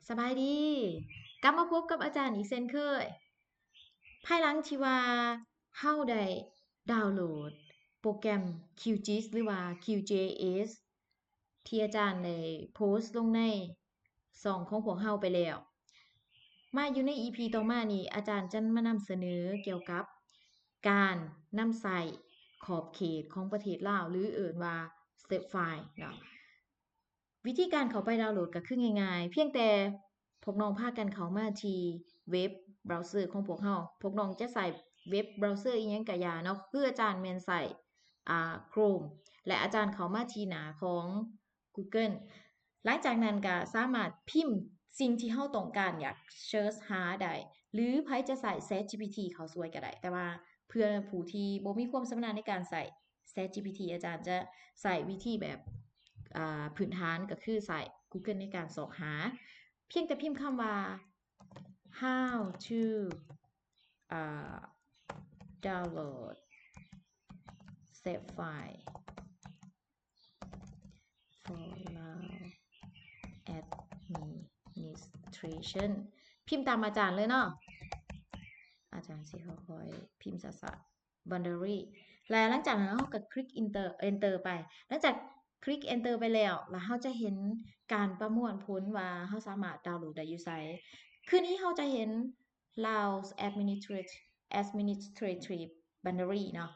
ສະບາຍດີ ກັບມາພົບກັບອາຈານອີກເຊັ່ນເຄີຍ. ພາຍຫຼັງທີ່ວ່າເຮົາໄດ້ດາວໂຫຼດໂປຣແກຣມ QGIS ຫຼືວ່າ QGIS ທີ່ອາຈານໄດ້ໂພສລົງໃນຊ່ອງຂອງພວກເຮົາໄປແລ້ວ, ມາຢູ່ໃນ EP ຕໍ່ມານີ້ ອາຈານຈະມານຳສະເໜີກ່ຽວກັບການນຳໃຊ້ຂອບເຂດຂອງປະເທດລາວ ຫຼື ເອີ້ນວ່າ Shapefile ເນາະ. ວິທີການເຂົ້າໄປດາວໂຫຼດກໍຄືງ່າຍໆ, ພຽງແຕ່ພວກນ້ອງພາກັນເຂົ້າມາທີ່ເວັບເບຣາເຊີຂອງພວກເຮົາ. ພວກນ້ອງຈະໃຊ້ເວັບເບຣາເຊີອີ່ຫຍັງກະຢ່າເນາະ, ຄືອາຈານແມ່ນໃຊ້ ອ່າ Chrome ແລະ ອາຈານເຂົ້າມາທີ່ໜ້າຂອງ Google. ຫຼັງຈາກນັ້ນກໍສາມາດພິມສິ່ງທີ່ເຮົາຕ້ອງການຢາກ search ຫາໄດ້ ຫຼື ໃຜຈະໃຊ້ ChatGPT ເຂົ້າຊ່ວຍກໍໄດ້, ແຕ່ວ່າເພື່ອຜູ້ທີ່ບໍ່ມີຄວາມຊຳນານໃນການໃຊ້ ChatGPT ອາຈານຈະໃຊ້ວິທີແບບ ອ່າ ພື້ນຖານ ກໍຄືໃຊ້ Google ໃນການຊອກຫາ. ພຽງແຕ່ພິມຄຳວ່າ How to ອ່າ download Shapefile for Lao administration ພິມຕາມອາຈານເລີຍເນາະ. ອາຈານຊິຄ່ອຍໆພິມຊ້າໆ Boundary ແລະ ຫຼັງຈາກນັ້ນເຮົາກໍຄລິກ Enter Enter ໄປ. ຫຼັງຈາກຄລິກ Enter ໄປແລ້ວ ລະເຮົາຈະເຫັນການປະມວນຜົນວ່າເຮົາສາມາດດາວໂຫຼດໄດ້ຢູ່ໃສ. ຄືນີ້ເຮົາຈະເຫັນ Laos Administrat- Administrative Boundary ເນາະ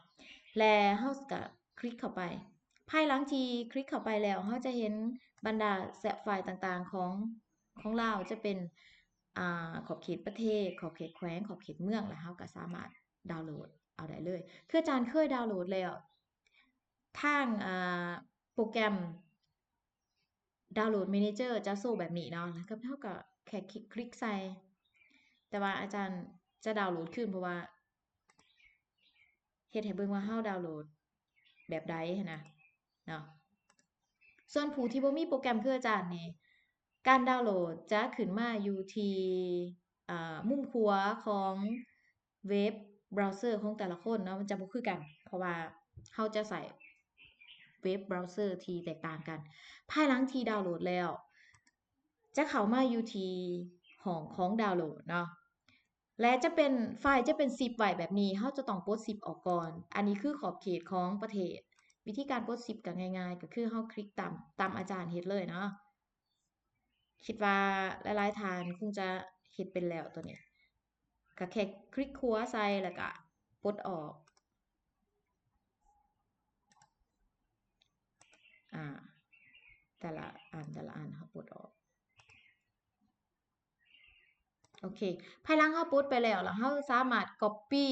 ແລະ ເຮົາກໍຄລິກເຂົ້າໄປ. ພາຍຫຼັງທີ່ຄລິກເຂົ້າໄປແລ້ວ ເຮົາຈະເຫັນບັນດາ Shapefile ຕ່າງໆ ຂອງ ຂອງລາວ ຈະເປັນ ອ່າ ຂອບເຂດປະເທດ, ຂອບເຂດແຂວງ, ຂອບເຂດເມືອງ ແລະ ເຮົາກໍສາມາດດາວໂຫຼດເອົາໄດ້ເລີຍ. ຄືອາຈານເຄີຍດາວໂຫຼດແລ້ວ ທາງ ອ່າ ໂປຣແກຣມ Download Manager ຈະໂຊແບບນີ້ເນາະ, ແລ້ວກໍເຮົາກໍແຄ່ຄລິກ ຄລິກໃສ່. ແຕ່ວ່າອາຈານຈະດາວໂຫຼດຄືນ ເພາະວ່າເຮັດໃຫ້ເບິ່ງວ່າເຮົາດາວໂຫຼດແບບໃດຫັ້ນນະເນາະ. ສ່ວນຜູ້ທີ່ບໍ່ມີໂປຣແກຣມຄືອາຈານນີ້ ການດາວໂຫຼດຈະຂຶ້ນມາຢູ່ທີ່ ເອີ ມຸມຂວາຂອງ ເວັບເບຣາເຊີຂອງແຕ່ລະຄົນເນາະ ມັນຈະບໍ່ຄືກັນ ເພາະວ່າເຮົາຈະໃຊ້ເວັບເບຣາເຊີທີ່ແຕກຕ່າງກັນ. ພາຍຫຼັງທີ່ດາວໂຫຼດແລ້ວ ຈະເຂົ້າມາຢູ່ທີ່ຫ້ອງຂອງດາວໂຫຼດເນາະ ແລະ ຈະເປັນ ໄຟລ໌ຈະເປັນຊິບໄວ້ແບບນີ້ ເຮົາຈະຕ້ອງປົດຊິບອອກກ່ອນ. ອັນນີ້ຄືຂອບເຂດຂອງປະເທດ. ວິທີການປົດຊິບກໍງ່າຍໆ ກໍຄືເຮົາຄລິກຕາມ ຕາມອາຈານເຮັດເລີຍເນາະ. ຄິດວ່າຫຼາຍໆທ່ານຄົງຈະເຮັດເປັນແລ້ວຕົວນີ້ ກໍແຄ່ຄລິກຂວາໃສ່ ແລ້ວກໍປົດອອກ ອາ ແຕ່ລະອັນ ແຕ່ລະອັນເຮົາປົດອອກ. ໂອເຄ ພາຍຫຼັງເຮົາປົດໄປແລ້ວ ແລ້ວເຮົາສາມາດກັອບປີ້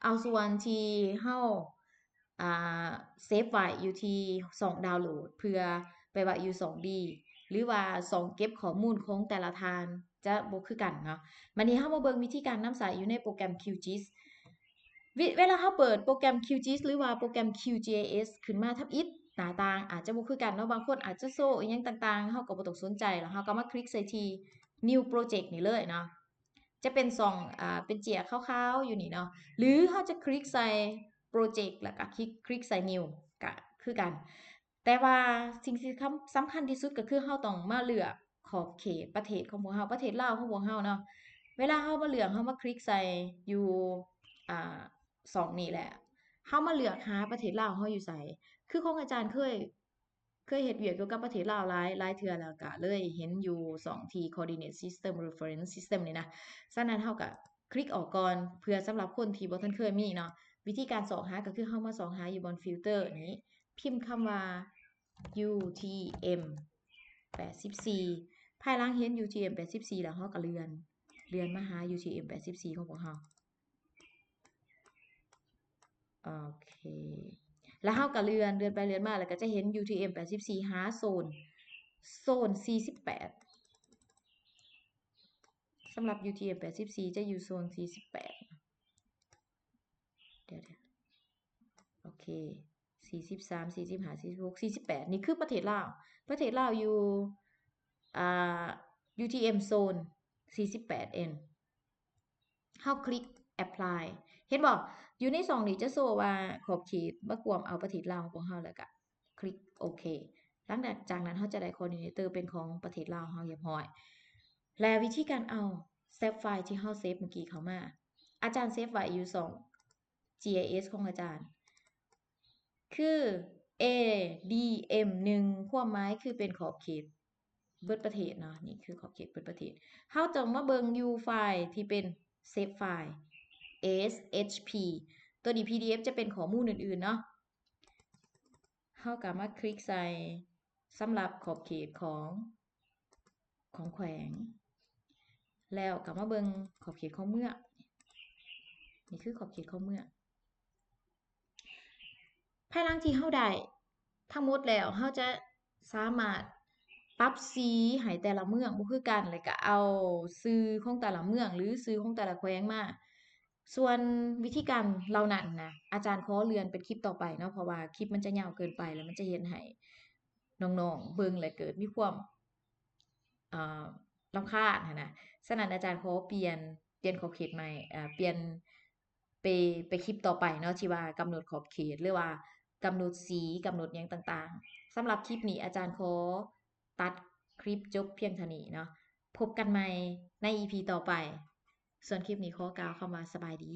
ເອົາສ່ວນທີ່ເຮົາ ອ່າ ເຊບໄວ້ຢູ່ທີ່ຊ່ອງດາວໂຫຼດ ເພື່ອໄປໄວ້ຢູ່ຊ່ອງ D ຫຼືວ່າຊ່ອງເກັບຂໍ້ມູນຂອງແຕ່ລະທ່ານຈະບໍ່ຄືກັນເນາະ. ບາດນີ້ເຮົາມາເບິ່ງວິທີການນຳໃຊ້ຢູ່ໃນໂປຣແກຣມ QGIS. ເວ ເວລາເຮົາເປີດໂປຣແກຣມ QGIS ຫຼືວ່າໂປຣແກຣມ QGIS ຂຶ້ນມາທຳອິດ ໜ້າຕ່າງອາດຈະບໍ່ຄືກັນເນາະ, ບາງຄົນອາດຈະໂຊອີ່ຫຍັງຕ່າງໆ ເຮົາກໍບໍ່ຕ້ອງສົນໃຈ ແລ້ວເຮົາກໍມາຄລິກໃສ່ທີ່ New Project ນີ້ເລີຍເນາະ. ຈະເປັນຊ່ອງ ອ່າ ເປັນເຈ້ຍຂາວໆຢູ່ນີ້ເນາະ ຫຼືເຮົາຈະຄລິກໃສ່ Project ແລ້ວກໍຄລິກ ຄລິກໃສ່ New ກໍຄືກັນ. ແຕ່ວ່າສິ່ງທີ່ສຳ ສຳຄັນທີ່ສຸດກໍຄືເຮົາຕ້ອງມາເລືອກຂອບເຂດປະເທດຂອງພວກເຮົາ ປະເທດລາວຂອງພວກເຮົາເນາະ. ເວລາເຮົາມາເລືອກ ເຮົາມາຄລິກໃສ່ຢູ່ ອ່າ ຊ່ອງນີ້ແຫຼະ ເຮົາມາເລືອກຫາປະເທດລາວເຮົາຢູ່ໃສ. ຄືຂອງອາຈານເຄີຍ ເຄີຍເຮັດວຽກກ່ຽວກັບປະເທດລາວຫຼາຍ ຫຼາຍເທື່ອແລ້ວ ກະເລີຍເຫັນຢູ່ຊ່ອງທີ່ Coordinate System Reference System ນີ້ນະ. ສະນັ້ນເຮົາກະຄລິກອອກກ່ອນ ເພື່ອສຳລັບຄົນທີ່ບໍ່ທັນເຄີຍມີເນາະ. ວິທີການຊອກຫາກໍຄືເຮົາມາຊອກຫາຢູ່ບ່ອນ Filter ນີ້ ພິມຄຳວ່າ UTM ແປດສິບສີ່ ພາຍຫຼັງເຫັນ UTM ແປດສິບສີ່ ແລ້ວເຮົາກໍເລື່ອນ ເລື່ອນມາຫາ UTM ແປດສິບສີ່ ຂອງພວກເຮົາ. ໂອເຄ ແລ້ວເຮົາກໍເລື່ອນ ເລື່ອນໄປເລື່ອນມາ ແລ້ວກໍຈະເຫັນ UTM ແປດສິບສີ່ ຫາໂຊນ ໂຊນ ສີ່ສິບແປດ. ສຳລັບ UTM ແປດສິບສີ່ ຈະຢູ່ໂຊນ ສີ່ສິບແປດ ດຽວໆ ໂອເຄ ສີ່ສິບສາມ ສີ່ສິບຫ້າ ສີ່ສິບຫົກ ສີ່ສິບແປດ ນີ້ຄືປະເທດລາວ. ປະເທດລາວຢູ່ ອ່າ UTM ໂຊນ ສີ່ສິບແປດ N. ເຮົາຄລິກ Apply ເຫັນບໍ່? ຢູ່ໃນຊ່ອງນີ້ຈະໂຊວ່າຂອບເຂດມາກວມເອົາປະເທດລາວຂອງພວກເຮົາ ແລ້ວກະຄລິກໂອເຄ. ຫຼັງຈາກນັ້ນເຮົາຈະໄດ້ Coordinator ເປັນຂອງປະເທດລາວເຮົາຮຽບຮ້ອຍ. ແລະ ວິທີການເອົາ shape file ທີ່ເຮົາ save ເມື່ອກີ້ເຂົ້າມາ ອາຈານ save ໄວ້ຢູ່ຊ່ອງ GIS ຂອງອາຈານ ຄື ADM ໜຶ່ງ ຄວາມໝາຍຄືເປັນຂອບເຂດເບິດປະເທດເນາະ ນີ້ຄືຂອບເຂດເບິດປະເທດ. ເຮົາຕ້ອງມາເບິ່ງຢູ່ໄຟລ໌ທີ່ເປັນ shape file SHP ຕົວນີ້ PDF ຈະເປັນຂໍ້ມູນອື່ນໆເນາະ. ເຮົາກໍມາຄລິກໃສ່ສຳລັບຂອບເຂດຂອງ ຂອງແຂວງ ແລ້ວກໍມາເບິ່ງຂອບເຂດຂອງເມືອງ. ນີ້ຄືຂອບເຂດຂອງເມືອງ. ພາຍຫຼັງທີ່ເຮົາໄດ້ທັງໝົດແລ້ວ ເຮົາຈະສາມາດປັບສີໃຫ້ແຕ່ລະເມືອງບໍ່ຄືກັນ ແລ້ວກໍເອົາຊື່ຂອງແຕ່ລະເມືອງ ຫຼື ຊື່ຂອງແຕ່ລະແຂວງມາ. ສ່ວນວິທີການເຫຼົ່ານັ້ນນະ ອາຈານຂໍເລື່ອນເປັນຄລິບຕໍ່ໄປເນາະ ເພາະວ່າຄລິບມັນຈະຍາວເກີນໄປ ແລ້ວມັນຈະເຮັດໃຫ້ນ້ອງໆເບິ່ງ ແລະ ເກີດມີຄວາມ ເອີ ລຳຄານຫັ້ນນະ. ສະນັ້ນອາຈານຂໍປ່ຽນ ປ່ຽນຂອບເຂດໃໝ່ ເອີ ປ່ຽນໄປ ໄປຄລິບຕໍ່ໄປເນາະ ທີ່ວ່າກຳນົດຂອບເຂດ ຫຼືວ່າກຳນົດສີ ກຳນົດຫຍັງຕ່າງໆ. ສຳລັບຄລິບນີ້ອາຈານຂໍຕັດຄລິບຈົບພຽງເທົ່ານີ້ເນາະ. ພົບກັນໃໝ່ໃນ EP ຕໍ່ໄປ. ສ່ວນຄລິບນີ້ຂໍກ່າວຄຳວ່າສະບາຍດີ.